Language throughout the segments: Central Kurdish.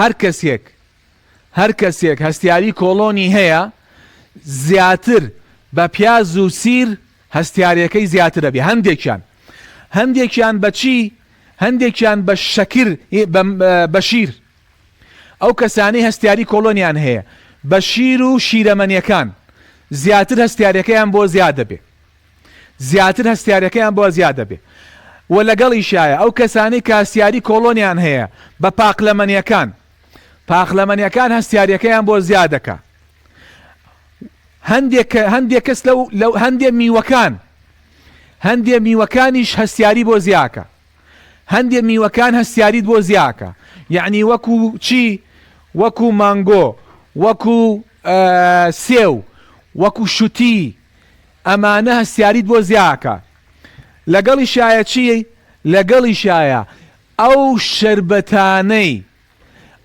هەر کەسێک هەر کەسێک هەستیاری کۆڵۆنی هەیە زیاتر بە پیاز و سیر هەستیارەکەی زیاترە بێ. هەندێکیان هەندێکیان بە چی؟ هەندێکیان بە شەکر، بە شیر. ئەو کەسانەی هەستیاری کۆڵۆنیان هەیە بە شیر و شیرەمەنیەکان زیاتر هەستیارەکەیان بۆ زیاد دەبێ. زیاتر هەستیارەکەیان بۆ زیاد دەبێ و لەگەڵیشایە ئەو کەسانەی کە هەستیاری کۆڵۆنیان هەیە بە پاقلەمەنیەکان پاقلەمەنیەکان هەستیاریەکەیان بۆ زیاد دەکا. هەندێک هەندێک کەس لەو لەو هەندێ میوەکان هەندێ میوەکانیش هەستیاری بۆ زیاکە هەندێ میوەکان هەستیاریت بۆ زیاکە یعنی وەکو چی وەکو مانگۆ وەکو سێو وەکو شوتی ئەمانە هەستیاریت بۆ زیاکە لەگەڵیشایە چی لەگەڵیشایە ئەو شەربەتانەی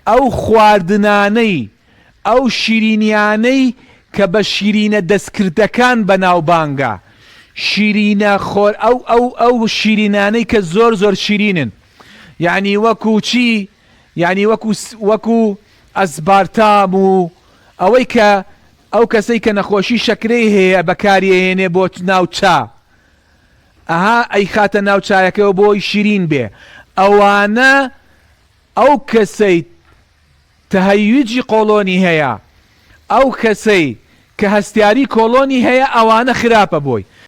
ئەو خواردنانەی، ئەو شیرینیانەی کە بە شیرینە دەستکردەکان بەناوبانگە، شیرینە خۆر ئەو ئەو ئەو شیرینانەی کە زۆر زۆر شیرینن یانی وەکو چی یانی وەکو وەکو ئەسبارتام و ئەوەی کە ئەو کەسەی کە نەخۆشی شەکرەی هەیە بەکاری ئەهێنێ بۆ ناو چا ئەها ئەیخاتە ناو چایەکەوە بۆی شیرین بێ ئەوانە ئەو کەسەی تهیجی قۆڵۆنی هەیە، ئەو کەسەی کە هەستیاری کۆڵۆنی هەیە ئەوانە خراپە بۆی.